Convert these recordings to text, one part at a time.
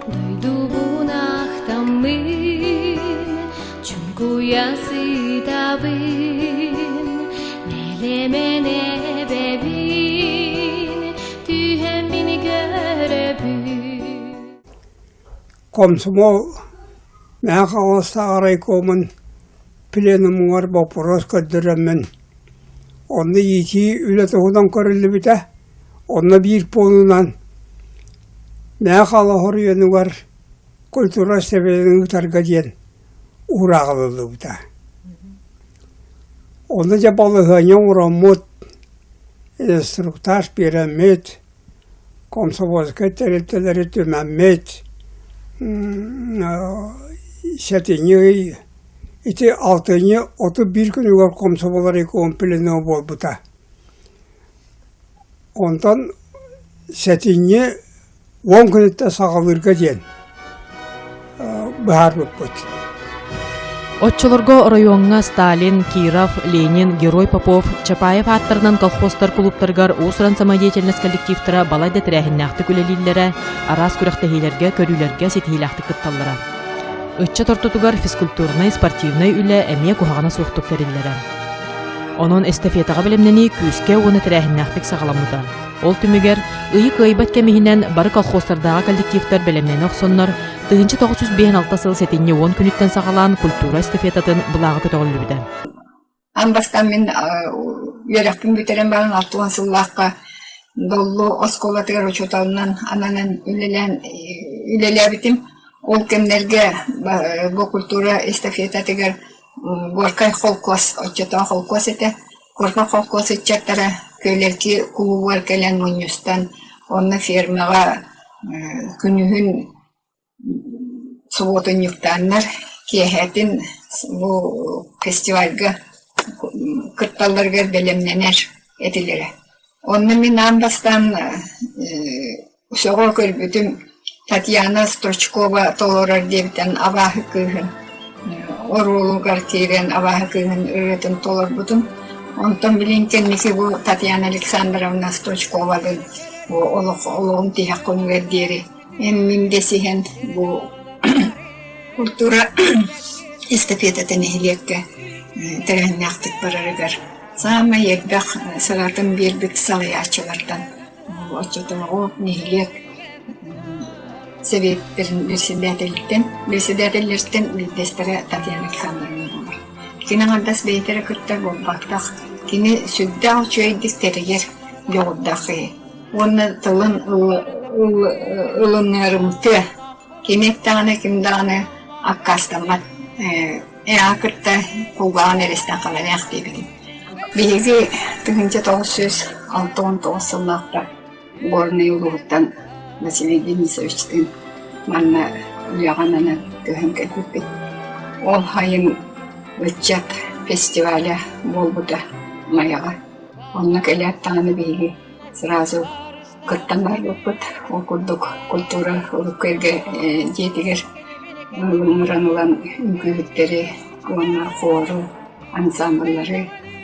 Дойдубун ахтаммын, чуҥкуйа сытабын, Нэлэмэн эбэбин, түһэммин көрөбүн. Комсомол Мэҥэ Хаҥаластааҕы райкомун пленумугар боппуруос көрдөрөммүн, онно иитии үлэ туһунан көрүллүбүтэ. Онно биир пуонунан Мэҥэ Хаҥалас оройуонугар культура сэбиэтин ыытарга диэн уураах ылыллыбыта. Онно дьэ балаһыанньа оҥороммут, инструктаж биэрэммит, комсомольскай тэрилтэлэри түмэммит, сэтинньи ый ити алтынньы 31 күнүгэр комсомол райком пленума буолбута. Онтон сэтинньи 10 күнүттэн саҕалыырга диэн быһаарбыппыт. Оччолорго оройуоҥҥа Сталин, Киров, Ленин, Герой Попов, Чапаев ааттарынан колхозтар кулууптарыгар уус-уран самодеятельность коллективтара балайда тэрээһиннээхтик үлэлииллэрэ, араас күрэхтэһиилэргэ, көрүүлэргэ ситиһиилээхтик кытталлара. Ыччат ортотугар физкультурнай, спортивнай үлэ эмиэ куһаҕана суохтук тэриллэрэ. Онон эстафетаҕа бэлэмнэнии күүскэ уонна тэрээһиннээхтик саҕаламмыта. Ол түмүгэр ыйы кыайбат кэм иһинэн бары колхозтардааҕы коллективтар бэлэмнэнэ охсоннор, 1956 сыл сэтинньи 10 күнүттэн саҕалаан культура эстафетатын былааҕа көтөҕүллүбүтэ. Аан бастаан мин үөрэхпин бүтэрэн баран 60 сыллаахха Доллу оскуолатыгар учууталынан ананан үлэлээн үлэлээбитим. Ол кэмнэргэ бу культура эстафетатыгар Горкай холкуос оччотооҕу холкуос этэ. Горкай холкуос ыччаттара Күөлэрки кулуубугар кэлэн мунньустан, онно фермаҕа күнүһүн субуотунньуктааннар, киэһэтин бу фестивальга кытталларыгар бэлэмнэнэр этилэрэ. Онно мин аан бастаан сөҕө көрбүтүм Татьяна Стручкова толорор диэбитин абааһы кыыһын оруолугар киирэн абааһы кыыһын ырыатын толорбутум. Онтон билин кэнники бу Татьяна Александровна Стручковалыын бу олох олоҕум тиһэх күнүгэр диэри эн-мин дэсиһэн бу культура эстафетата нэһилиэккэ тэрээһиннээхтик барарыгар саамай элбэх сыратын биэрбит салайааччылартан оччотооҕу нэһилиэк сэбиэттэрин председателиттэн председателлэртэн биирдэстэрэ Татьяна Александровна буолар. Кини аҥардас бэйэтэ эрэ кытта буолбатах, кини сүрдээх үчүгэйдик тэрийэр дьоҕурдаах киһи уонна тылын ылынарымтыа. Кини эттэҕинэ ким даҕаны аккаастаммат Ээ кытта кулгааҕын эристэн халаныах диэбитим. Биһиги 1969 сыллаахха Горнай улууһуттан Василий Денисовичтыын манна үлэҕэ ананан көһөн кэлбиппит. Ол сайын ыччат фестиваля буолбута Майаҕа. Онно кэлээт даҕаны биһиги сразу кыттан барбыппыт. Ол курдук культура урукку эргэ дьиэтигэр ыҥыран ылан үҥкүүһүттэри уонна хуору, ансамбллары,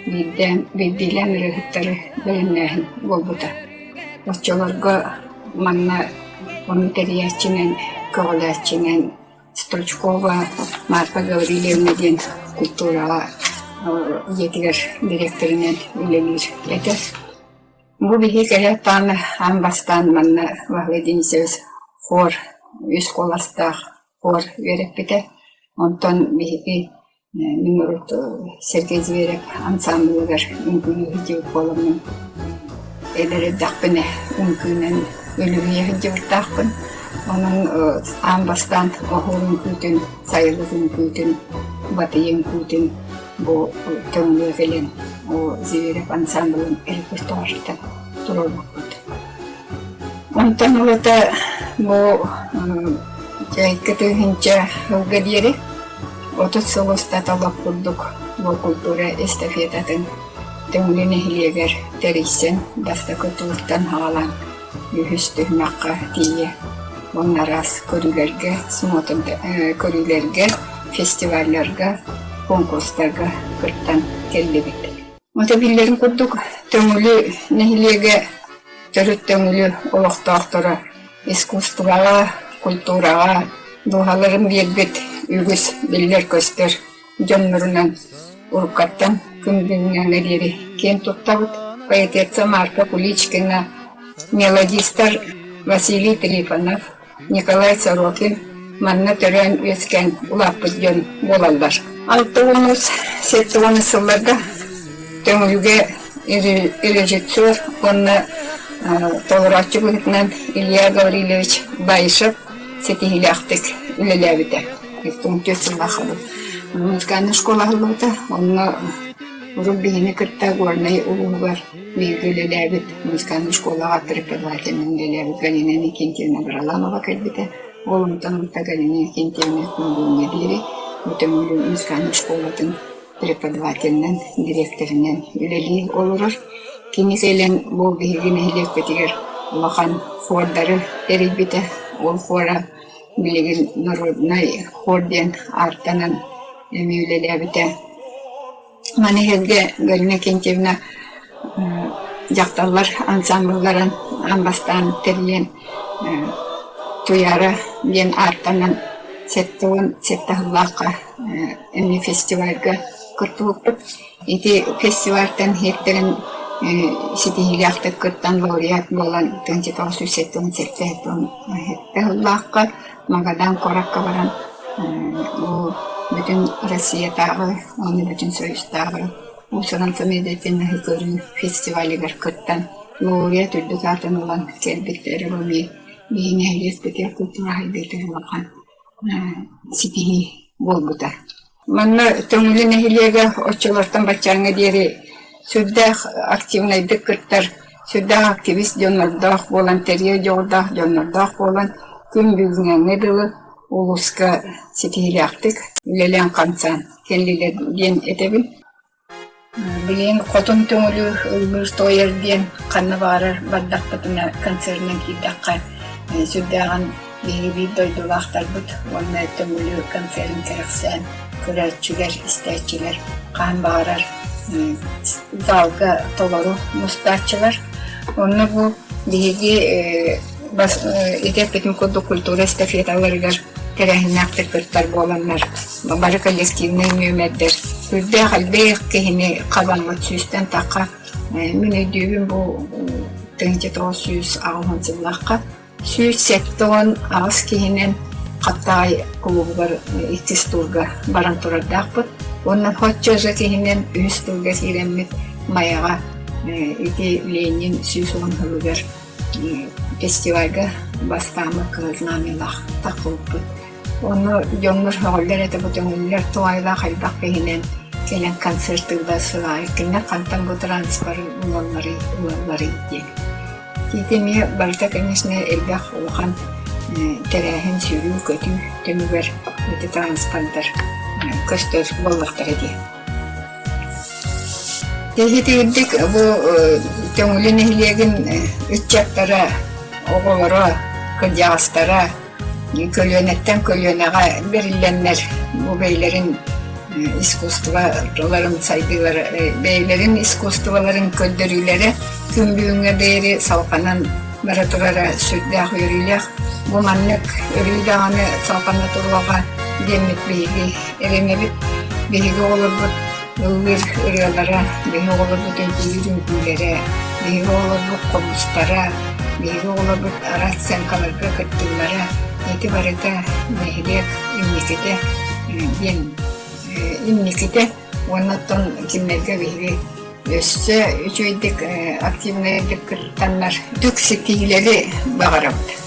биирдээн биирдиилээн ырыаһыттары бэлэмнээһин буолбута. Оччолорго манна ону тэрийээччинэн, көҕүлээччинэн Стручкова Марфа Гаврильевна диэн культураҕа дьиэтигэр дириэктэринэн үлэлиир этэ. Бу биһиги кэлээт даҕаны аан бастаан манна Василий Денисович хор үс куоластаах хор үөрэппитэ. Онтон биһиги мин урут Сергей Зверев ансаамбылыгар үҥкүүлүү сылдьыбыт буоламмын эдэр эрдэхпинэ үҥкүүнэн үлүһүйэ сылдьыбыттаахпын. Онон аан бастаан оһуор үҥкүүтүн, сайылык үҥкүүтүн, батыйа үҥкүүтүн Бу Төҥүлү кэлэн Зверев ансаамбылын репертуарыттан туруорбуппут. Онтон ылата бу икки тыһыынча сылга диэри 30 сыл устата олох курдук бу культура эстафетатын Төҥүлү нэһилиэгэр тэрийсэн бастакы тууртан саҕалаан үһүс түһүмэххэ тиийэ уонна араас көрүүлэргэ, көрүүлэргэ, фестивалларга, конкурстарга кыттан кэллибит. Ото биллэрин курдук, Төҥүлү нэһилиэгэ төрүт Төҥүлү олохтоохторо искусствоҕа, культураҕа дууһаларын биэрбит үгүс биллэр-көстөр дьоннорунан уруккаттан күн бүгүҥҥэ диэри киэн туттабыт. Поэтесса Марфа Куличкина, мелодистар Василий Трифонов, Николай Сорокин манна төрөөн-үөскээн улааппыт дьон буолаллар. 60-70 сылларга Төҥүлүгэ режиссер уонна толорооччу быһыытынан Илья Гаврильевич Баишев ситиһиилээхтик үлэлээбитэ. 2004 сыллаах музыкальнай школа аһыллыбыта. Онно урут биһини кытта Горнай улууһугар бииргэ үлэлээбит музыкальнай школаҕа преподавателинэн үлэлээбит Галина Иннокентьевна Граламова кэлбитэ. Ол онтон ылта Галина Иннокентьевна күн диэри бу Төҥүлү музыкальнай школатын преподавателинэн, дириэктэринэн үлэлии олорор. Кини кэлэн бу биһиги нэһилиэкпитигэр улахан хуордары тэрийбитэ. Ол хуора билигин народнай хор диэн ааттанан эмиэ үлэлээбитэ. Маны сэргэ Галина Иннокентьевна дьахталлар ансаамбылларын аан бастаан тэрийэн Туйаара диэн ааттанан 77 сыллаахха эмиэ фестивальга кыттыбыппыт. Ити фестивальтан иһиттэрин ситиһиилээхтик кыттан лауреат буолан 1977 сыллаахха Магадан куоракка баран бу бүтүн Россиятааҕы уонна бүтүн Союзтааҕы уус-уран самодеятельноһы көрүү фестивалыгар кыттан лауреат үрдүк аатын ылан кэлбиттэрэ бу эмиэ биһиги нэһилиэкпитигэр культура сайдыытыгар улахан ситиһии буолбута. Манна Төҥүлү нэһилиэгэ оччолортон баччааҥҥа диэри сүрдээх активнайдык кыттар, сүрдээх активист дьоннордоох буолан, тэрийэр дьоҕурдаах дьоннордоох буолан, күн бүгүҥҥэ дылы улууска ситиһиилээхтик үлэлээн-хамсаан кэллилэр диэн этэбин. Билигин Хотун Төҥүлү ыллыыр туойар диэн ханна баҕарар бардахпытына концернан киирдэххэ сүрдээҕин биһиги биир дойдулаахтарбыт уонна Төҥүлү концерын кэрэхсээн көрөөччүлэр, истээччилэр хаһан баҕарар залга толору мустааччылар. Онно бу биһиги ити эппитим курдук культура эстафеталарыгар тэрээһиннээхтик кыттар буоланнар бары коллективнай нүөмэрдэр сүрдээх элбэх киһини хабаммыт сүүстэн тахха мин өйдүүбүн бу 1980 сыллаахха 178 киһинэн Хаттаҕай кулуубугар иккис туурга баран турардаахпыт уонна соччо же киһинэн үһүс туурга киирэммит Майаҕа ити Ленин 110 сылыгар Фестивальга бастааммыт кыһыл знамялаах таххыбыппыт. Онно дьоннор сөҕөллөр этэ бу төҥүллэр туһаайылаах элбэх киһинэн кэлэн концертыыллар сылаайы кинилэр хантан бу транспоры булалларый ылалларый диэн. Ити эмиэ барыта конечно элбэх улахан тэрээһин сүүрүү-көтүү түмүгэр ити транспорттар көстөр буоллахтара дии. Тэһитигирдик бу Төҥүлү нэһилиэгин ыччаттара, оҕолоро, кырдьаҕастара көлүөнэттэн көлүөнэҕэ бэриллэннэр бу бэйэлэрин искусстволарын сайдыылара бэйэлэрин искусстволарын көрдөрүүлэрэ күн бүгүҥҥэ диэри салҕанан бара турара сүрдээх үөрүүлээх. Бу маннык өрүү даҕаны салҕана туруоҕа диэммит биһиги эрэнэбит. Биһиги оҕолорбут ыллыыр ырыалара, биһиги оҕолорбут үҥкүүлүүр үҥкүүлэрэ, биһиги оҕолорбут хомустара, биһиги оҕолорбут араас сценкаларга кыттыылара ити барыта нэһилиэк инникитэ диэн инникитэ уонна оттон кинилэргэ биһиги өссө үчүгэйдик активнайдык кыттаннар түк ситиһиилэри баҕарабыт.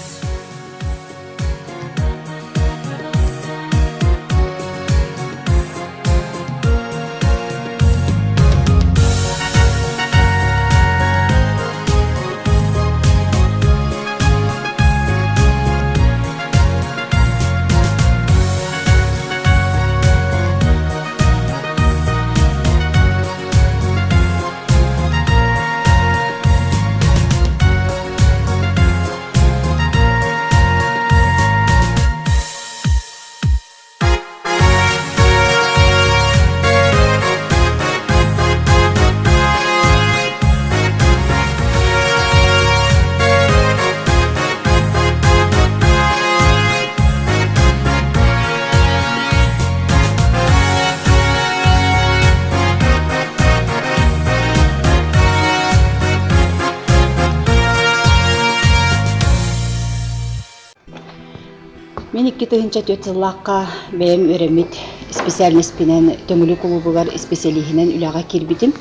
Мин 2004 сыллаахха бэйэм үөрэммит специальноспинэн Төҥүлү кулуубугар исписэлииһинэн үлэҕэ киирбитим.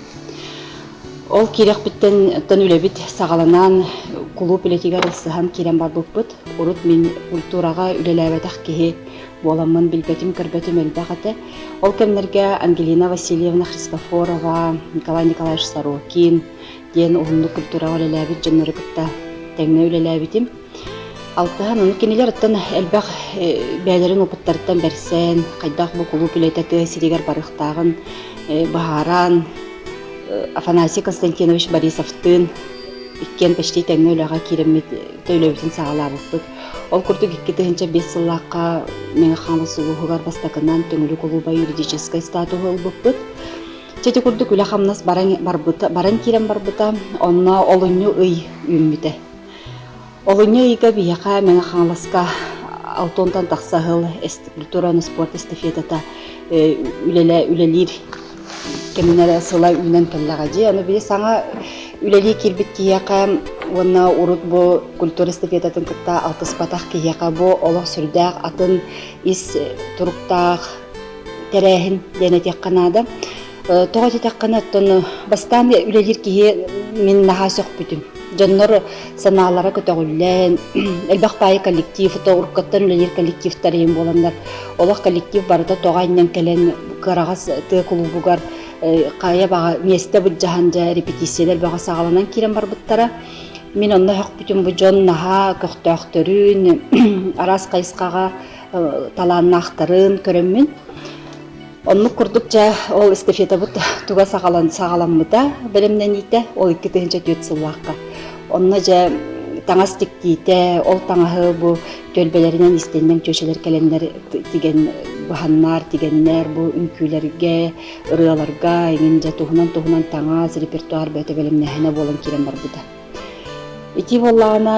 Ол киирэхпиттэн оттон үлэбит саҕаланан кулууп үлэтигэр ылсыһан киирэн барбыппыт. Урут мин культураҕа үлэлээбэтэх киһи буоламмын билбэтим-көрбөтүм элбэх этэ. Ол кэмнэргэ Ангелина Васильевна Христофорова, Николай Николаевич Сорокин диэн уһуннук культураҕа үлэлээбит дьоннору кытта тэҥҥэ үлэлээбитим. Алтыһан, ону кинилэр оттон элбэх бэйэлэрин опыттарыттан бэрсэн, хайдах бу кулууп үлэтэ тыа сиригэр барыахтааҕын быһааран, Афанасий Константинович Борисовтыын иккиэн почти тэҥҥэ үлэҕэ киирэммит үлэбитин саҕалаабыппыт. Ол курдук 2005 сыллаахха Мэҥэ Хаҥалас улууһугар бастакынан Төҥүлү кулууба юридическай статуһу ылбыппыт. Чэ ити курдук үлэ-хамнас баран, барбыта, баран киирэн барбыта. Онно олунньу ый үүммүтэ. Олунньу ыйга биһиэхэ Мэҥэ Хаҥаласка алтонтан тахса сыл культураны спорт эстафетата үлэлиир кэминэ сыла үүнэн кэллэҕэ дии. Аны били саҥа үлэлии киирбит киһиэхэ уонна урут бу культура эстафетатын кытта алтыспатах киһиэхэ бу олох сүрдээх атын ис туруктаах тэрээһин диэн этиэххэ наада. Тоҕо этитэххинэ, оттон бастаан үлэлиир киһи мин наһаа сөхпүтүм. Дьоннор санаалара көтөҕүллэн, элбэх баайы коллектив, то уруккаттан үлэлиир коллективтар иһин буоланнар, олох коллектив барыта тоҕо анньан кэлэн кыараҕас тыа кулуубугар хайа баҕа миэстэ былдьаһан дьэ репетициялар бөҕө саҕаланан киирэн барбыттара. Мин онно сөхпүтүм бу дьон наһаа көхтөөхтөрүн, араас хайысхаҕа талааннаахтарын көрөммүн. Оннук курдук дьэ ол эстафетабыт туга саҕалан саҕаламмыта бэлэмнэниитэ ол 2004 сыллаахха. Онно дьэ таҥас тиктиитэ, ол таҥаһы бу түөлбэлэринэн истэнньэҥ чүөчэлэр кэлэннэр тигэн быһаннар, тигэннэр бу үҥкүүлэргэ, ырыаларга эҥин дьэ туһунан-туһунан таҥас, репертуар бөтө бэлэмнээһинэ буолан киирэн барбыта. Ити буоллаҕына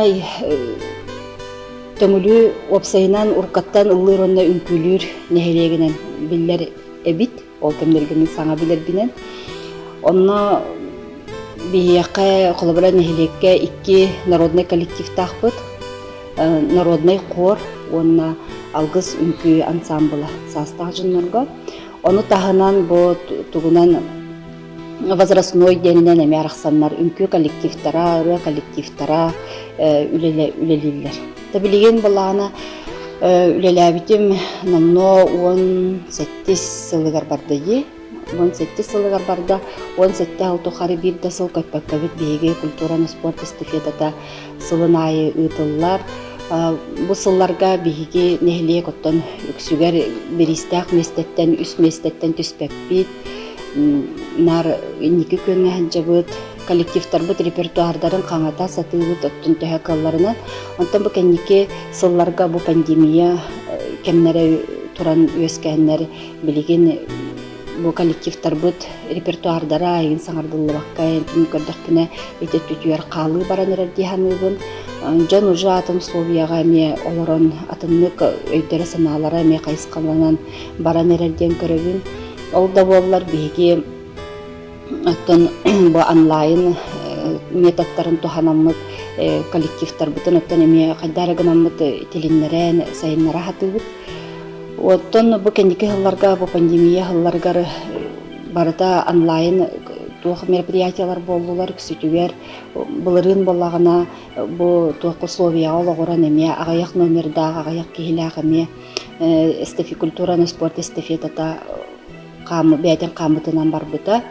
Төҥүлү уопсайынан уруккаттан ыллыыр уонна үҥкүүлүүр нэһилиэгинэн биллэр эбит. Ол кэмнэргэ мин саҥа билэрбинэн. Онно биһиэхэ, холобура, нэһилиэккэ икки народнай коллективтаахпыт. Народнай хор уонна Алгыс үҥкүү ансаамбыла саастаах дьоннорго. Ону таһынан бу тугунан возрастной диэнинэн эмиэ арахсаннар үҥкүү коллективтара, ырыа коллективтара үлэлииллэр. Та билигин былаана үлэлээбитим номнуо 17 сылыгар барда дии. 17 сылыгар барда. 17 сыл тухары биир да сыл көппөккөбүт биһиги культураны спорт эстафетата сылын аайы ыытыллар. Бу сылларга биһиги нэһилиэк оттон үксүгэр бириистээх миэстэттэн үс миэстэттэн түспэппит. Наар инники күөҥҥэ сылдьабыт, коллективтарбыт репертуардарын хаҥата сатыыбыт оттон төһө кыалларынан. Онтон бу кэнники сылларга бу пандемия кэмнэрэ туран үөскээннэр билигин бу коллективтарбыт репертуардара эйигин саҥардыллыбакка эн көрдөхпүнэ ити өттүтүгэр хаалыы баран эрэр дии саныыбын. Дьон уже атын условияҕа эмиэ олорон атыннык өйдөрө-санаалара эмиэ хайысхаланан баран эрэр диэн көрөбүн. Ол да буоллар биһиги оттон бу онлайн методтарын туһанаммыт коллективтарбытын оттон эмиэ хайдах эрэ гынаммыт тилиннэрэн сайыннара сатыыбыт. Оттон бу кэнники сылларга, бу пандемия сылларыгар барыта онлайн туох мероприятиялар буоллулар үксүтүгэр былырыын буоллаҕына бу туох условияҕа олоҕуран эмиэ аҕыйах номердаах, аҕыйах киһилээх эмиэ культураны спорт эстафетата бэйэтин хааммытынан барбыта.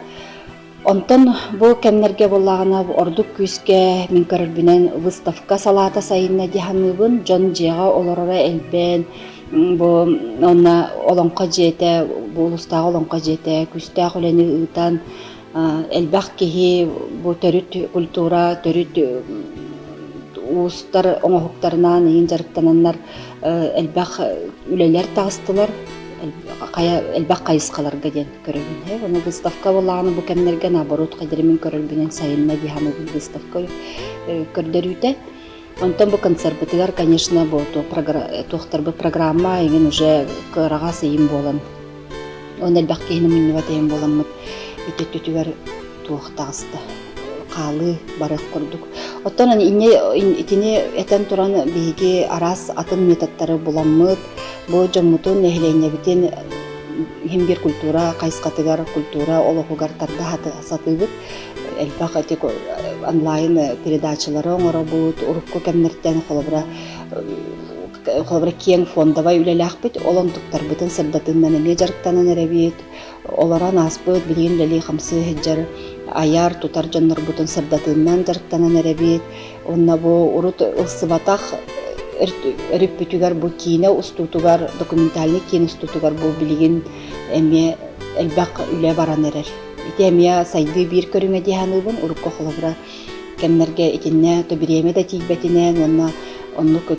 Онтон бу кэмнэргэ буоллаҕына ордук күүскэ мин көрөрбүнэн выставка салаата сайынна дии саныыбын. Дьон дьиэҕэ олороро элбээн, бу уонна Олоҥхо дьиэтэ, бу улуустааҕы Олоҥхо дьиэтэ күүстээх үлэни ыытан элбэх киһи бу төрүт культура, төрүт уустар оҥоһуктарынан иһин дьарыктананнар элбэх үлэлэр таҕыстылар, элбэх хайысхаларга диэн көрөбүн. Ону выставка буоллаҕына бу кэмнэргэ наоборот хайдары мин көрөрбүнэн сайынна дии саныыбын выставка көрдөрүүтэ. Онтон бу концерпытыгар, конечно, бу туохтарбыт программа эҥин уже кыараҕас ыйым буолан Уонна элбэх киһини мунньубат эйэн буоламмыт ити өттүтүгэр туох таҕыста. хаалыы барыах курдук. Оттон инньэ итини этэн туран биһиги араас атын методтары буламмыт, бу дьоммутун, нэһилиэнньэбитин иһин биир культура хайысхатыгар, культура олоҕугар тарда сатыыбыт. Элбэх ити онлайн передачалары оҥоробут, урукку кэмнэртэн холобура холобура киэҥ фондовай үлэлээхпит, ол онтуктарбытын сырдатыынан эмиэ дьарыктанан эрэбит. Олорон ааспыт, билигин үлэлии-хамсыы сылдьар айар, тутар дьоннорбутун сырдатыынан дьарыктанан эрэбит. Уонна бу урут ылсыбатах өрүппүтүгэр бу киинэ устуутугар, документальнай киинэ устуутугар бу билигин эмиэ элбэх үлэ баран эрэр. Ити эмиэ сайдыы биир көрүҥэ дии саныыбын. Урукку холобура кэмнэргэ итиннэ то бириэмэ да тиийбэтинэн уонна оннук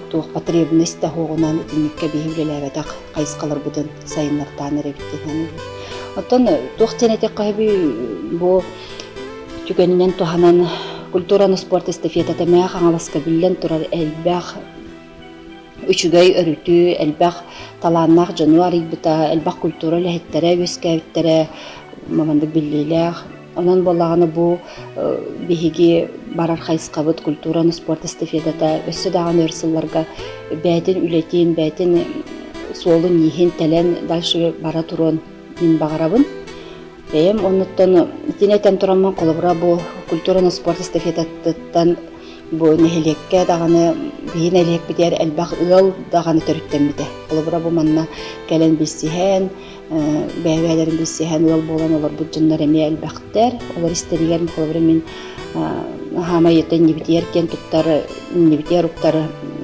туох потребность да суоҕунан итинниккэ биһи үлэлээбэтэх хайысхаларбытын сайыннартаан эрэбит дии саныыбын. Оттон туох диэн этиэххэ сөбүй бу түгэнинэн туһанан культураны спорт эстафетата Мэҥэ Хаҥаласка биллэн турар элбэх үчүгэй өрүтү, элбэх талааннаах дьону арыйбыта, элбэх культура үлэһиттэрэ үөскээбиттэрэ маннык биллиилээх. Онон буоллаҕына бу биһиги барар хайысхабыт культураны спорт эстафетата өссө даҕаны өр сылларга бэйэтин үлэтин, бэйэтин суолун-ииһин тэлэн дальше бара туруон мин баҕарабын. Бэйэм оннуттан итини этэн тураммын холобура бу культураны спорт эстафетатыттан бу нэһилиэккэ даҕаны биһи нэһилиэкпитигэр элбэх ыал даҕаны төрүттэммитэ. Холобура бу манна кэлэн билсиһэн, бэйэ-бэйэлэрин билсиһэн ыал буолан олорбут дьоннор эмиэ элбэхтэр. Олор истэригэр холобура мин хаамай иннибитигэр киэн туттар иннибитигэр уктар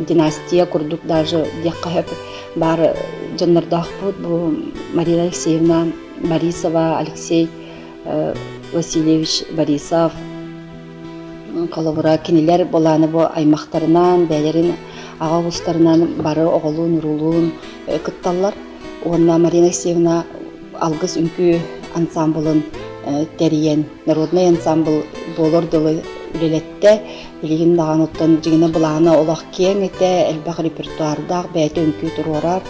династия курдук даже диэххэ сөп баар дьоннордоохпут. Бу Марина Алексеевна Борисова, Алексей Васильевич Борисов холобура кинилэр былааны бу аймахтарынан, бэйэлэрин аҕа уустарынан бары оҕолуун-уруулуун кытталлар. Уонна Марина Алексеевна Алгыс үҥкүү ансаамбылын тэрийэн, народнай ансаамбыл буолар дылы үлэлэттэ. Билигин даҕаны оттон дьиҥинэ былаана олох киэҥ этэ, элбэх репертуардаах, бэйэтэ үҥкүү туруорар.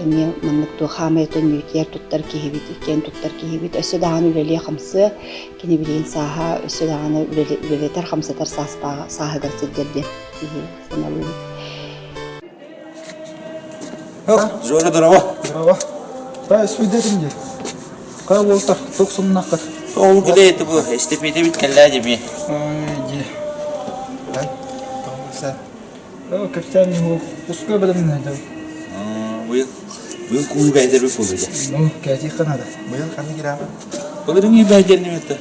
Эмиэ маннык туох хаамай өтөн туттар киһибит, киэн туттар киһибит. Өссө даҕаны үлэлиэ-хамсыа, кини билигин сааһа өссө даҕаны үлэлэтэр, хамсатар сааһыгар сылдьар диэн киһи саналыыбыт. Жора, здорово. Здорово. Та испүйдетим дии. Кай уолтар, тук сумнаххыт. Ол гиле это бу, эстепете бит кэллээ деми. Ой, ди. Ай, тоңса. О, капитан его ускай бадамын Быйыл быйыл куу бэйдер бу кулуйда. Ну, кәти ханада. Быйыл ханна кирам? Былырың бэйдер неметте.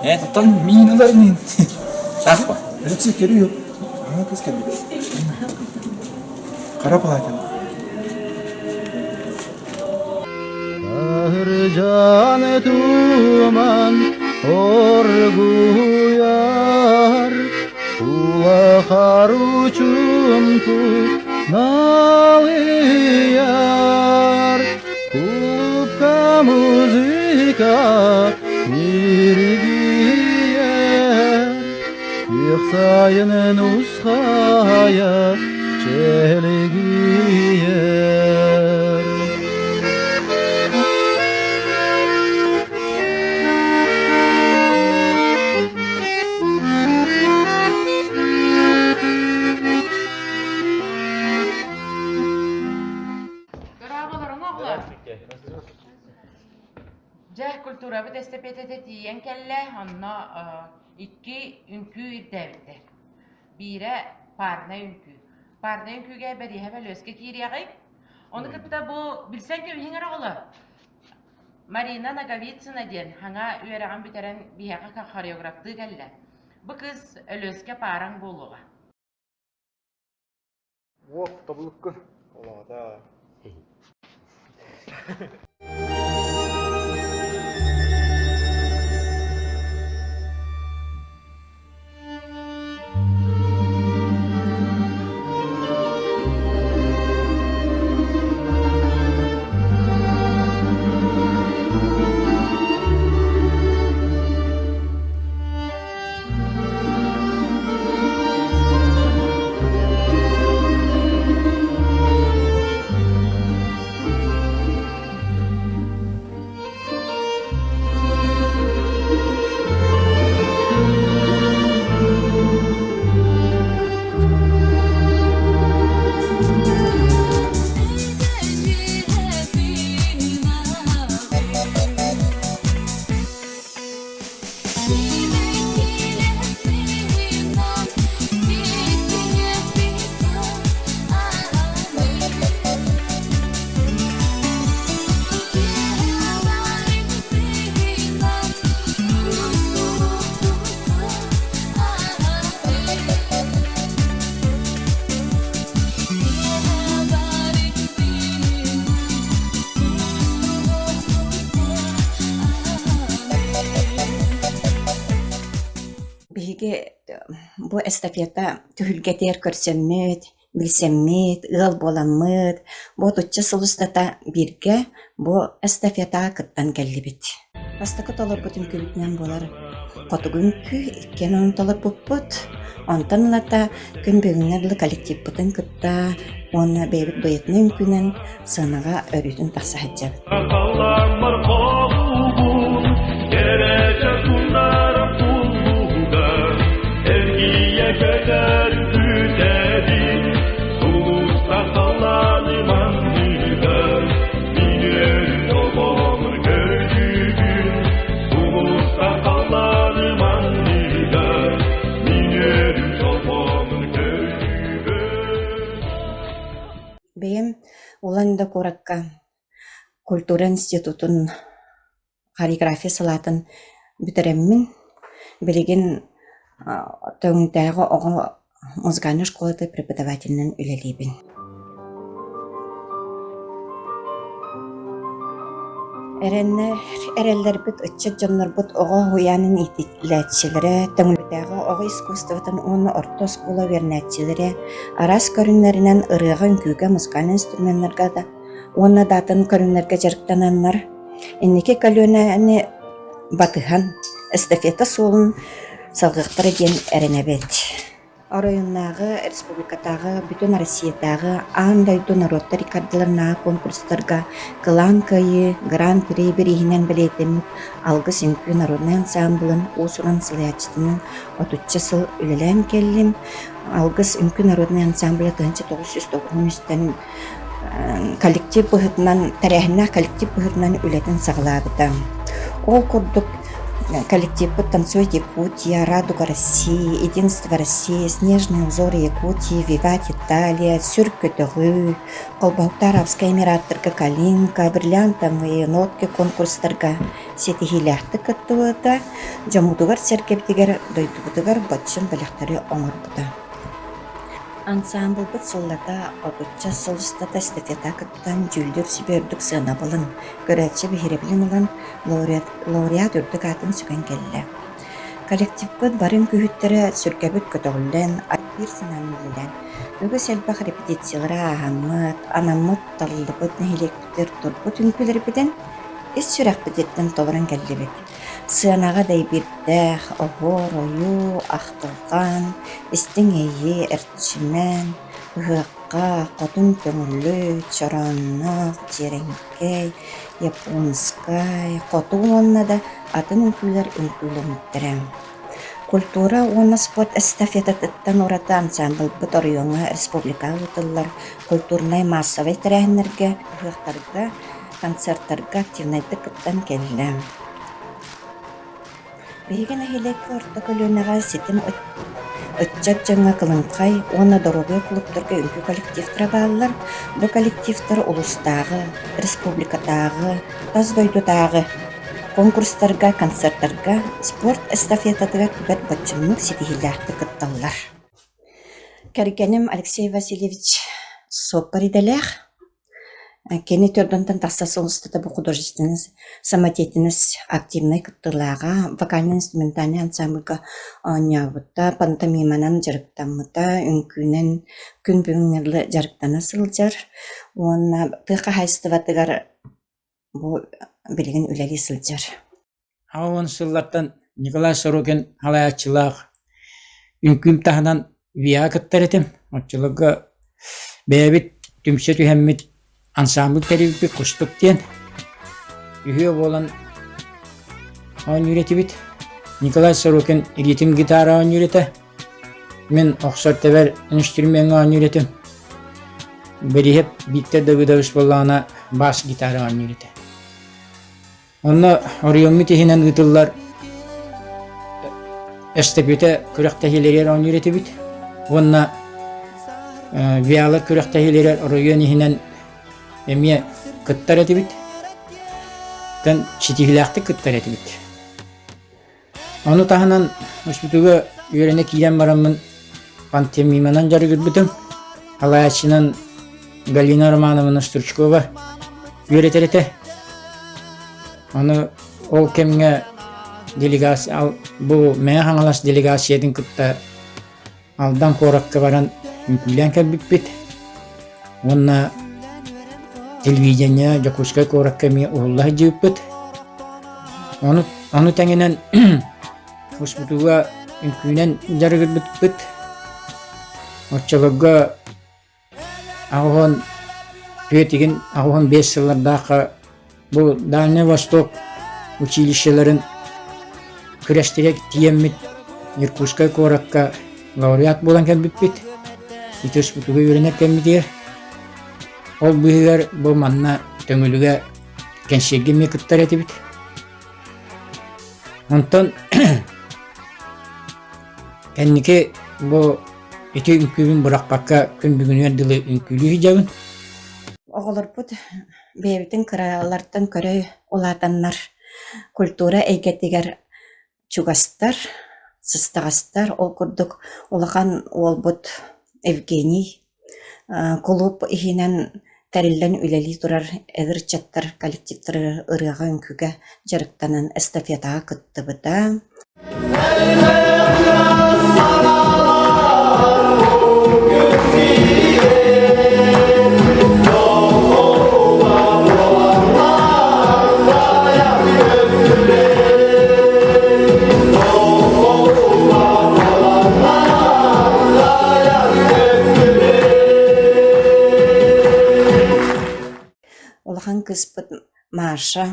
Э? Оттон миин ылар миин. Сахпа. Алексей көрү. Ана кыз келди. Қара палатын. Тахыржан туман оргуяр, Улахар учумпу налыяр, Кубка музыка ниргиер, Күөх сайынын усхая чэлгийэр. Дьэ, культурабыт эстэпиэтэтэ тиийэн кэллэ, онно икки үҥкүү ирдээбиттэр. Биирэ парнай үҥкүү. Парнай үҥкүүгэ Бэриэһэ Бөлүөскэ киириэҕиҥ. Ону кытта бу билсэн кэбиһиҥ эрэ оҕолор. Марина Ноговицына диэн хаҥа үөрэҕин бүтэрэн биһиэхэ хореографтыы кэллэ. Бу кыыс Өлүөскэ паараҥ буолуоҕа. Уох, тобулуккун. Олоҕо. Биһиги бу эстафета түһүлгэтигэр көрсөммүт, билсэммит, ыал буоламмыт, бу отучча сыл устата бииргэ бу эстафетаҕа кыттан кэллибит. Бастакы толорбут үҥкүүбүтүнэн буолар хотугу үҥкүү, иккиэн ону толорбуппут. Онтон ылата күн бүгүҥҥэ дылы коллективпытын кытта уонна бэйэбит дуэтнай үҥкүүнэн сыанаҕа өрүүтүн тахса сылдьабыт. Бэйэм Улан-Удэ куоракка культура институтун хореография салаатын бүтэрэммин, билигин Төҥүтээҕи оҕо музыкальнай школата преподавателинэн үлэлиибин. Эрэннэр эрэллэрбит ыччат дьоннорбут оҕо уһуйаанын иитиллээччилэрэ, Төҥүлүтээҕи оҕо искусствотын уонна орто оскуола үөрэнээччилэрэ араас көрүҥнэринэн ырыаҕа-үҥкүүгэ, музыкальнай инструменнарга да уонна да атын көрүҥнэргэ дьарыктананнар, инники көлүөнэни батыһан эстафета суолун салҕыахтара диэн эрэнэбит. Оройуоннааҕы, республикатааҕы, бүтүн Россиятааҕы, аан дойду норуоттар иккардыларынааҕы конкурстарга Кылаан Кыайыы Гран-при бирииһинэн бэлиэтэммит Алгыс үҥкүү народнай ансаамбылын уус-уран салайааччытынан отучча сыл үлэлээн кэллим. Алгыс үҥкүү народнай ансаамбыла 1993-тэн коллектив быһыытынан, тэрээһиннээх коллектив быһыытынан үлэтин саҕалаабыта. Ол курдук коллективпыт «Танцует Якутия», «Радуга России», «Единство России», «Снежные узоры Якутии», «Виват Италия», «Сүр көтөҕүү», Холбоһуктаах Арабскай Эмираттарга «Калинка», «Бриллиантовые нотки» конкурстарга ситиһиилээхтик кыттыбыта, дьоммутугар-сэргэбитигэр, дойдубутугар боччум бэлэхтэри оҥорбута. Ансаамбылбыт сыллата отучча сыл устата эстафета кыттан, дьүүллүүр сүбэ үрдүк сыанабылын, көрөөччү биһирэбилин ылан, лауреат, лауреат үрдүк аатын сүгэн кэллэ. Коллективпыт бары үҥкүүһүттэрэ сүргэбит көтөҕүллэн, биир санааны үлэлээн, үгүс элбэх репетициялары ааһаммыт, анаммыт, талыллыбыт нэһилиэкпитигэр турбут үҥкүүлэрбитин ис сүрэхпититтэн толорон кэллибит. Сыанаҕа дэйбиирдээх, оһуор ойуу, ахтылҕан, истиҥ иэйии эрчимэн, ыһыахха хотун көҥүлү, чороонноох, дьиэрэҥкэй, японскай, хоту уонна да атын үҥкүүлэр үҥкүүлэммиттэрэ. Культура уонна спорт эстафетатыттан ураты ансаамбылбыт оройуоҥҥа республикаҕа ыытыллар культурнай-маассабай тэрээһиннэргэ, ыһыахтарга концертарга активнайдык кыттан кэллэ. Биһиги нэһилиэккэ орто көлүөнэҕэ ситим ыччат дьоҥҥо Кылыҥхай уонна Доруобуйа кулууптарга үҥкүү коллективтара бааллар. Бу коллективтар улуустааҕы, республикатааҕы, тас дойдутааҕы конкурстарга, концертарга, спорт эстафетатыгар бэрт боччумнук ситиһиилээхтик кытталлар. Кэргэним Алексей Васильевич суоппар идэлээх. Кини төрдүнтэн тахса сыл устата бу художественнай самодеятельность активнай кыттыылааҕа, вокально-инструментальнай ансамбльга оонньообута, пантомиманан дьарыктаммыта, үҥкүүнэн күн бүгүҥҥэ дылы дьарыктана сылдьар уонна тыа хаһаайыстыбатыгар бу билигин үлэлии сылдьар. Аҕыс сыллартан Николай Сорокин салайааччылаах үҥкүүм таһынан ВИА кыттар этим. Оччолорго бэйэбит түмсэ түһэммит ансаамбыл тэрийбиппит Кустук диэн. Үһүө буолан оонньуур этибит. Николай Сорокин ритм гитара оонньуур этэ. Мин охсор тэбэр инструмеҥҥа оонньуур этим. Бэриһэп Виктор Давыдович буоллаҕына бас гитара оонньуур этэ. Онно оройуоммут иһинэн ыытыллар эстафета күрэхтэһиилэригэр оонньуур этибит уонна ВИАлар күрэхтэһиилэригэр оройуон иһинэн эмиэ кыттар этибит. Тэн ситиһиилээхтик кыттар этибит. Ону таһынан устутуга үөрэнэ киирэн бараммын пантомиманан дьарыгырбытым. Салайааччынан Галина Романовна Стручкова үөрэтэр этэ. Ону ол кэмҥэ делегация бу Мэҥэ Хаҥалас делегациятын кытта Алдан куоракка баран үҥкүүлээн кэлбиппит уонна телевидение Дьокуускай куоракка эмиэ уһулла сылдьыбыппыт. Ону, ону тэҥинэн УСПТУга үҥкүүнэн дьарыгырбыппыт. Оччолорго 84 85 сыллардаахха бу Дальний Восток училищеларын күрэстэрэ тиийэммит Иркутскай куоракка лауреат буолан кэлбиппит. Ити УСПТУга үөрэнэр кэммитигэр. Ол быыһыгар бу манна Төҥүлүгэ кэнсиэргэ эмиэ кыттар этибит. Онтон кэнники бу Ити үҥкүүбүн бырахпакка күн бүгүнүгэр дылы үҥкүүлүү сылдьабын. Оҕолорбут бэйэбитин кыралартан көрө улаатаннар культура эйгэтигэр чугастар, сыстаҕастар. Ол курдук улахан уолбут Евгений кулууп иһинэн тэриллэн үлэлии турар эдэр ыччаттар коллективтара ырыаҕа-үҥкүүгэ дьарыктанан эстафетаҕа кыттыбыта. Улахан кыыспыт Маша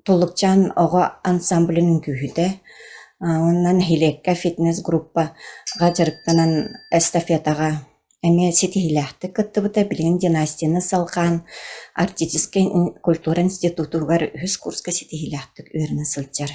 Туллукчаан оҕо ансамблын үҥкүүһүтэ уонна нэһилиэккэ фитнес-группаҕа дьарыктанан эстафетаҕа эмиэ ситиһиилээхтик кыттыбыта. Билигин династияны салҕаан Арктическай культура институтугар үһүс курска ситиһиилээхтик үөрэнэ сылдьар.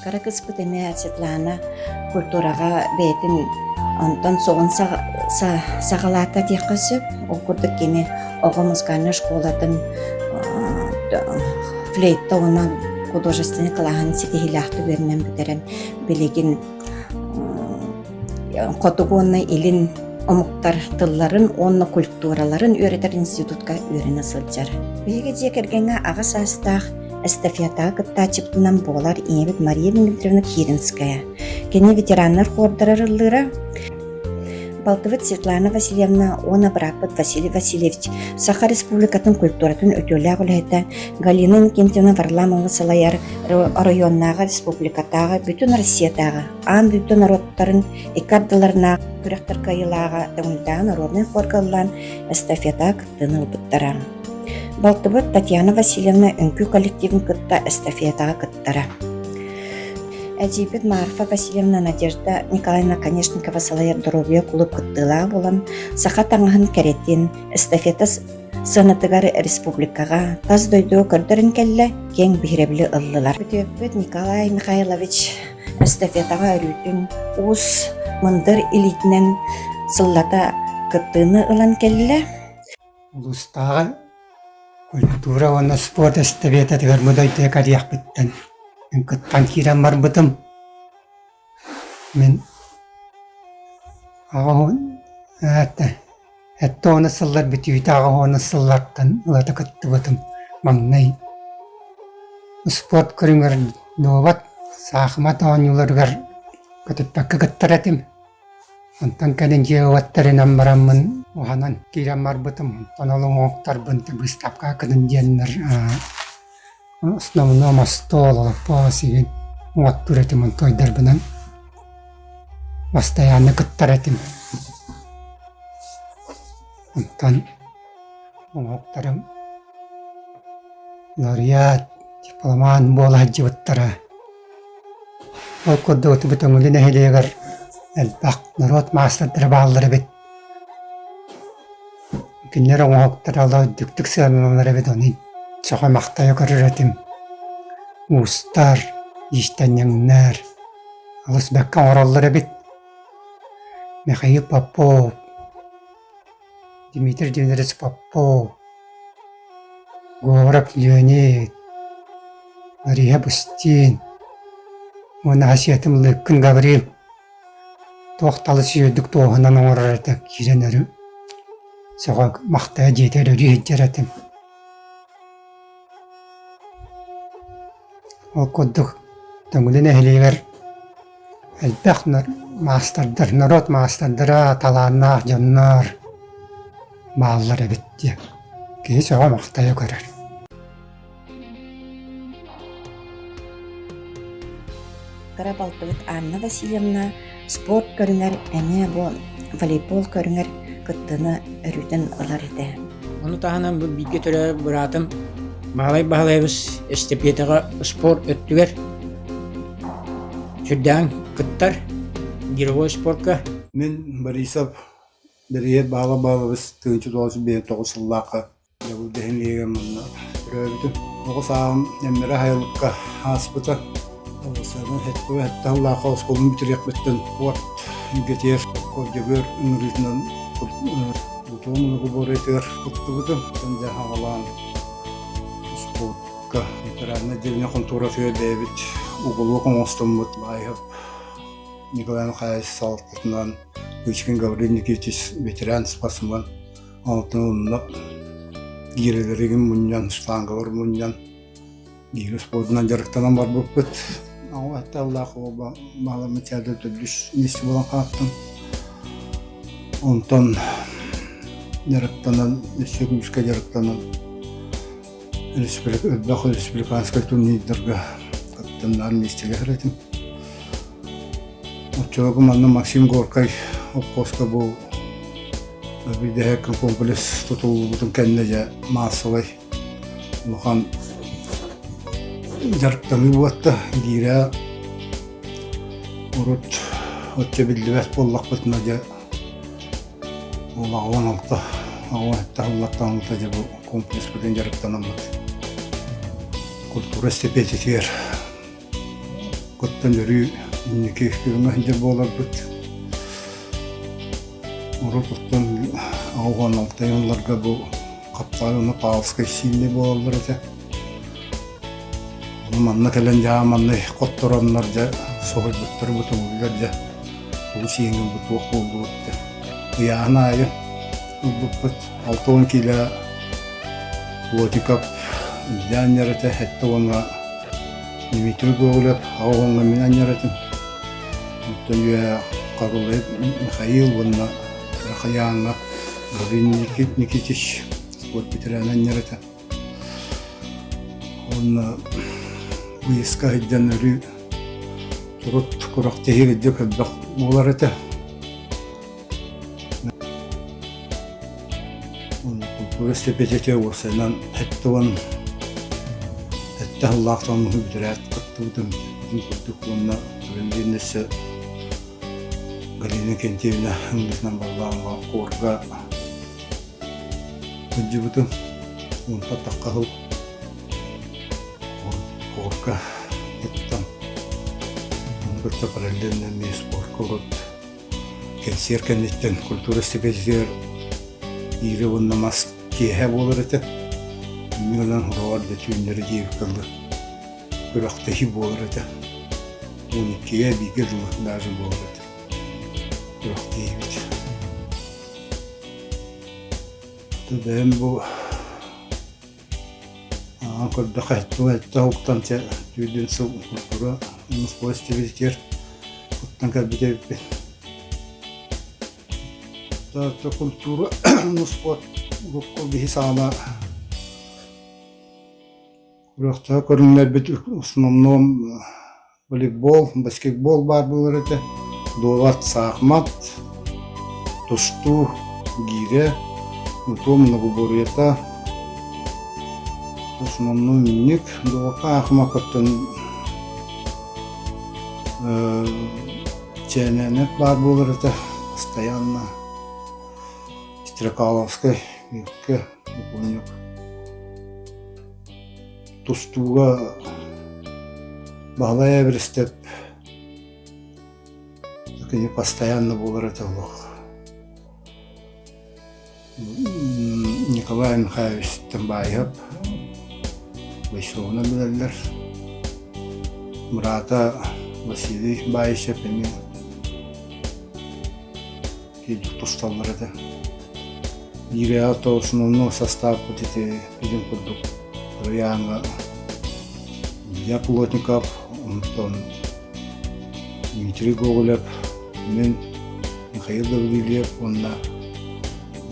Кыра кыыспыт эмиэ Светлана культураҕа бэйэтин онтон суоҕун саҕалаата диэххэ сөп. Ол курдук кини оҕо музыкальнай школатын флейта уонна художественнай кылааһын ситиһиилээхтик үөрэнэн бүтэрэн билигин хотугу уонна илин омуктар тылларын уонна культураларын үөрэтэр институтка үөрэнэ сылдьар. Биһиги дьиэ кэргэҥҥэ аҕа саастаах эстафетаҕа кыттааччыбытынан буолар ийэбит Мария Дмитриевна Киринская. Кини ветераннар хуордарар ыллыыра. Балтыбыт Светлана Васильевна уонна бырааппыт Василий Васильевич Саха Республикатын культуратын үтүөлээх үлэһитэ Галина Иннокентьевна Варламова салайар оройуоннааҕы республикатааҕы бүтүн Россиятааҕы аан дойду норуоттарын икки ардыларынааҕы күрэхтэр кыайыылааҕа Төҥүлдээҕи народнай хорга ыллаан эстафетаҕа кыттыыны ылбыттара. Балтыбыт Татьяна Васильевна үҥкүү коллективын кытта эстафетаҕа кыттара. Эдьиийбит Марфа Васильевна Надежда Николаевна Оконешникова салайар доруобуйа кулууп кыттыылаах буолан, саха таҥаһын кэрэтин, эстафета сыанатыгар республикаҕа, тас дойдуга көрдөрөн кэллэ, киэҥ биһирэбили ыллылар. Күтүөппүт Николай Михайлович эстафетаҕа өрүүтүн уус мындыр илиитинэн сыллата кыттыыны ылан кэллэ. Улуустааҕы культура уонна спорт эстэбиэтэтигэр бу дойдуга кэлиэхпиттэн мин кыттан киирэн барбытым. Мин аҕыс сэттэ уонус сыллар бүтүүтэ аҕыс уонус сыллартан ылата кыттыбытым. Маҥнай спорт көрүҥэр дуобат, саахымат оонньууларыгар көтүппэккэ кыттар этим. Онтон кэлин дьиэ уоттарынан бараммын уһанан киирэн барбытым. Онтон ол уҥуохтарбын быыстапка гынан диэннэр основном остуол, олоппос игин уоттуур этим онтуойдарбынан бастайаанна кыттар этим. Онтон уҥуохтарым лауреат, дипломант буола сылдьыбыттара. Ол курдук Ытыбыт Өҥүлү нэһилиэгэр элбэх норуот маастардара бааллар эбит. Кинилэр оҥоһуктара олох үрдүктүк сыаналанар эбит, ону сөҕө-махтайа көрөр этим. Уустар, иистэнньэҥнэр. Алыс бэккэ оҥороллор эбит. Михаил Попов, Дмитрий Дмитриевич Попов, Говоров Леонид, Мария Бустин уонна хасиятым Лыыккын Гаврил туох да алыс үчүгэйдик туоһунан оҥорор этэ киирэн өрүү сөҕө махтайа дьиэтигэр өрүү сылдьар этим. Ол курдук Төҥүлү нэһилиэгэр элбэх маастардар, норуот маастардара, талааннаах дьоннор бааллар эбит диэн киһи сөҕө-махтайа көрөр. Кыра балтыбыт Анна Васильевна спорт көрүҥэр эмиэ бу волейбол көрүҥэр кыттыыны өрүүтүн ылар этэ. Ону таһынан бу бииргэ төрөөбүт быраатым Баһылай Баһылайабыс эстэпиэтэҕэ спорт өттүгэр сүрдээҕин кыттар гировой спорка. Мин Борисов Бэриэт Баһылай Баһылайабыс 1959 сыллаахха Дьабыл дэһин манна төрөөбүтүм. Оҕо сааһым Эммэрэ Хайалыкка ааспыта. Саҥа сэттэ сыллаахха оскуоланы бүтэриэхпиттэн уот илгэтигэр Дьөгүөр ыҥырыытынан Лутуон многоборьетыгар кыттыбытым. Дьэ аҕалаан спортка ветераннай отделение хонтуоратыгар бэйэбит уголок оҥостоммут Баайап Николай Михайлович салалтатынан Кычкин Гаврил Никитич ветеран спортсмен Онтон онно гиирэлэригин мунньан, штангалар мунньан, гиирэ спордунан дьарыктанан барбыппыт. Оҕо атталлаах оҕо маалама театр төрдүс миэстэ буолан хааттым. Онтон дьарыктанан, өссө күүскэ дьарыктанан элбэх республиканскай турнирдарга кыттыннар миэстэлэһэр этим. Оччолорго манна Максим Горкай оппуоска бу Биирдэһэ комплекс тутуллубутун кэннэ дьэ маассабай улахан дьарыктаныы буолта. Биирэ урут оччо биллибэт буоллахпытына дьэ ол 86 87 сыллартан ылта дьэ бу комплекспытын дьарыктанаммыт культура эстэпиэтэтигэр кыттан өрүү инники күөҥҥэ сылдьар буоларбыт. Урут оттон 86 ылларга бу Хаптаҕай уонна Павловскай сииннэ буолаллар этэ. Ону манна кэлэн дьаа манна хоттороннор дьэ соһуйбуттар бутугуллар дьэ тугу сиэҥ ылбыт туох буоллубут дьэ. Ыйааһын аайы ылбыппыт 60 киилэ Плотников илдьэ анньар этэ, сэттэ уонна Дмитрий Гоголев аҕа уоҥҥа мин анньар этим. Оттон үөһэ Харулай Михаил уонна Рахаяҥҥа Гаврил Никитич спорт ветерана анньар этэ. Уонна выездка сылдьан өрүү турут күрэхтэһии кырдьык элбэх буолар этэ. Культура стипендията уопсайынан 77 сыллаах тоннуһу бүтэрээт кыттыбытым. Итин курдук уонна билигин өссө Галина Кентьевна ыҥырыытынан баллааҥҥа хорга сылдьыбытым. Онтон тахха сыл хорга кыттан, ону кытта параллельно эмиэ спортка урут Кэнсиэр кэнниттэн культура стипендиятыгар иирэ уонна мас киэһэ буолар этэ. Инньэ гынан хороҕор да түүннэри диэбиккэ дылы күрэхтэһии буолар этэ. 12-гэ бииргэ дылы даже буолар этэ күрэхтэһиибит. Бэйэм бу Аан көрдөххө сэттэ уһуктан чэ түүнүн сыл культура Москва стилитигэр кыттан кэлбит эбиппин. Таатта культура спорт урукку биһи саала күрэхтэһэ көрүҥнэрбит основном Волейбол, баскетбол баар буолар этэ, дуобат, саахымат, тустуу, гиирэ, утуо многоборьета, основной минник, дуобакка аахымаккаттан чээнээнэк баар буолар этэ постоянно Стрекаловскай, Милкэ, бокуонньук Тустууга Баһылай Эбиристэп. Кини постоянно буолар этэ олох. Николай Михайлович Тымбаайап Бойсуобунан билэллэр. Быраата Василий Баишев эмиэ киирдик тусталлар этэ. Биир то основной состав ити билим курдук Ырыйааҥҥа Илья Плотников, онтон Дмитрий Гоголев, мин Михаил Гаврильев уонна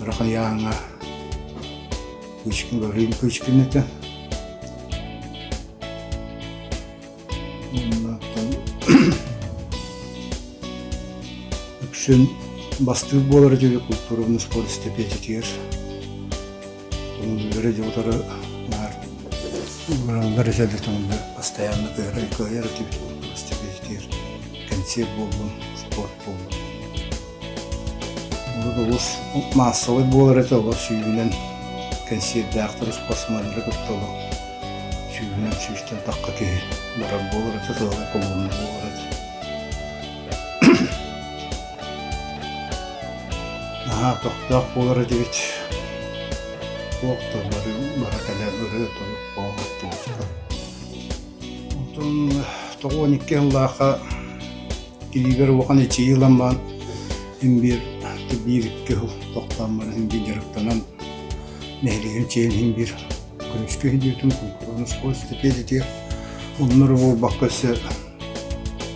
Ырахайааҥҥа Кычкин Гаврил Кычкин этэ. Уонна үксүн бастыыр буолар этибит культурный спорт эстапетатыгар. Тоҥуллары дьэ наар Бараллар эсэллэр тоҥуллар постоянно кыайар кыайар этибит эстапетатыгар кэнсиэр буоллун, спорт буоллун. Урут олус маассабай буолар этэ, олор сүүһүнэн кэнсиэрдээхтэр спортсменнары кытта олох сүүһүнэн сүүстэн тахха киһи барар буолар этэ, сыалай колонна буолар этэ. Наһаа көхтөөх буолар этибит. Туох да бары бара кэлэн ырыа-тойук буолар туоска. Онтон 92 сыллаахха Илиибэр улахан эчийии ылан баран син биир биир-икки сыл тохтоон баран син биир дьарыктанан нэһилиэгим чиэһин иһин биир көмүскүү сылдьыбытым культурный спорт стипендиятыгар онно эрэ буолбакка өссө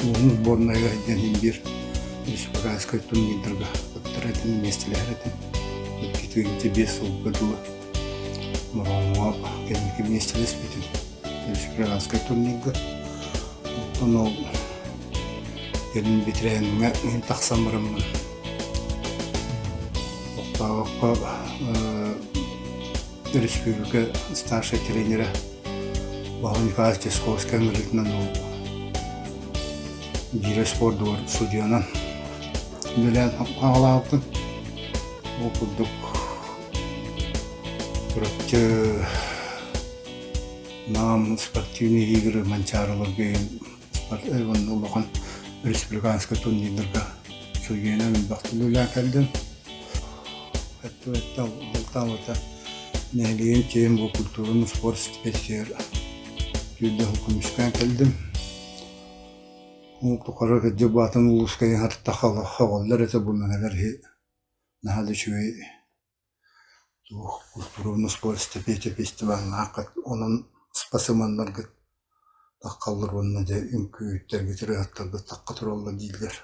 улуус сборнайыгар сылдьан иһин биир республиканскай турнирдарга кыттар этим, миэстэлэһэр этим. 2-5 сылга дылы Мороҥҥо кэнники миэстэлэспитим республиканскай турнирга. Оттон ол кэлин бэтэрээнҥэ мин тахсан бараммын Оттообокко республика старшай тренерэ Баһыл Николаевич Тесковскай ыҥырыытынан ол биирэ спордугар судьуйанан үлэлээн хаалаабытым. Ол курдук Чурапчы Нам спортивные игры Манчаарыларга уонна улахан республиканскай турнирдарга судьуйанан элбэхтик үлэлээн кэллим. Өттүбэттэ алтаабыта нэһилиэгим чиэһин бу культураны спорт стипендиятыгар түүрдэ көмүскээн кэллим. Ол тухары кырдьык баатын улууска хаҕаллар этэ бу мэҥэлэр наһаа да үчүгэй Туох культурный спорт фестиваллааххыт, онон спасыманнаргыт таххаллар уонна дьэ үҥкүүһүттэргит, ырыаһыттаргыт тахха тураллар дииллэр,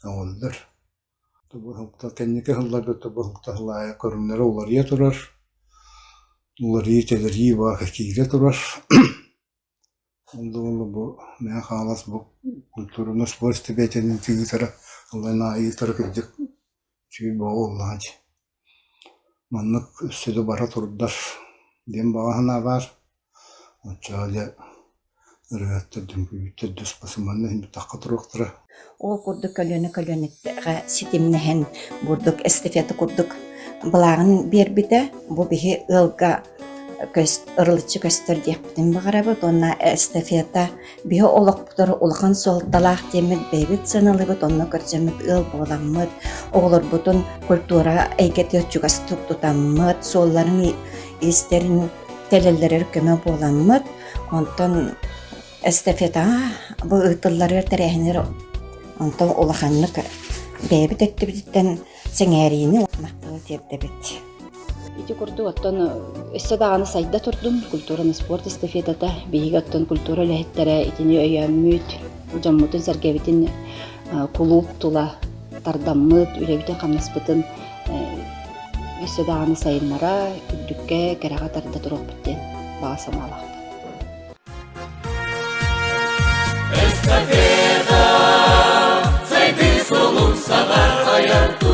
сөҕөллөр. Кэнники сылларга тобуһуктаһыл аайы көрүҥнэрэ уларыйа турар, уларыйыы-тэлэрийии баар киирэ турар. Ол бу Мэҥэ Хаҥалас бу культурный спорт стипендиятын ыытара ылан ыытара кырдьык үчүгэй бөҕө буоллаҕа дии. Маннык өссө да бара турдар диэн баҕа санаа баар. Оччоҕо дьэ ырыаһыттар, үҥкүүһүттэр дьуспасыманна иһин тахха туруохтара. Ол курдук көлүөнэ-көлүөнэҕэ ситимнэһэн бурдук эстафета курдук былааҕын биэрбитэ. Бу биһи ыалга ырылыччы көстөр диэхпитин баҕарабыт уонна эстафета биһи олохпутугар улахан суолталаах диэммит бэйэбит сыаналыыбыт, онно көрсөммүт ыал буоламмыт, оҕолорбутун культура эйгэтигэр чугастык тутаммыт, суолларын истэрин тэлэллэрэр көмө буоламмыт, онтон Эстафетаҕа бу ыытылларыгар тэрээһиннэр онтон улаханнык бэйэбит өттүбүтүттэн сэҥээриини махталы тиэрдэбит. Ити курдук оттон өссө даҕаны сайда турдун культураны спорт эстафетата биһиги оттон культура үлэһиттэрэ итини өйөөммүт дьоммутун-сэргэбитин кулууп тула тардаммыт үлэбитин-хамнаспытын өссө даҕаны сайыннара үрдүккэ кэрэҕэ тарда туруохпут диэн баҕа санаалаахпыт. Эстафета, сайдыы суолун саҕар айар.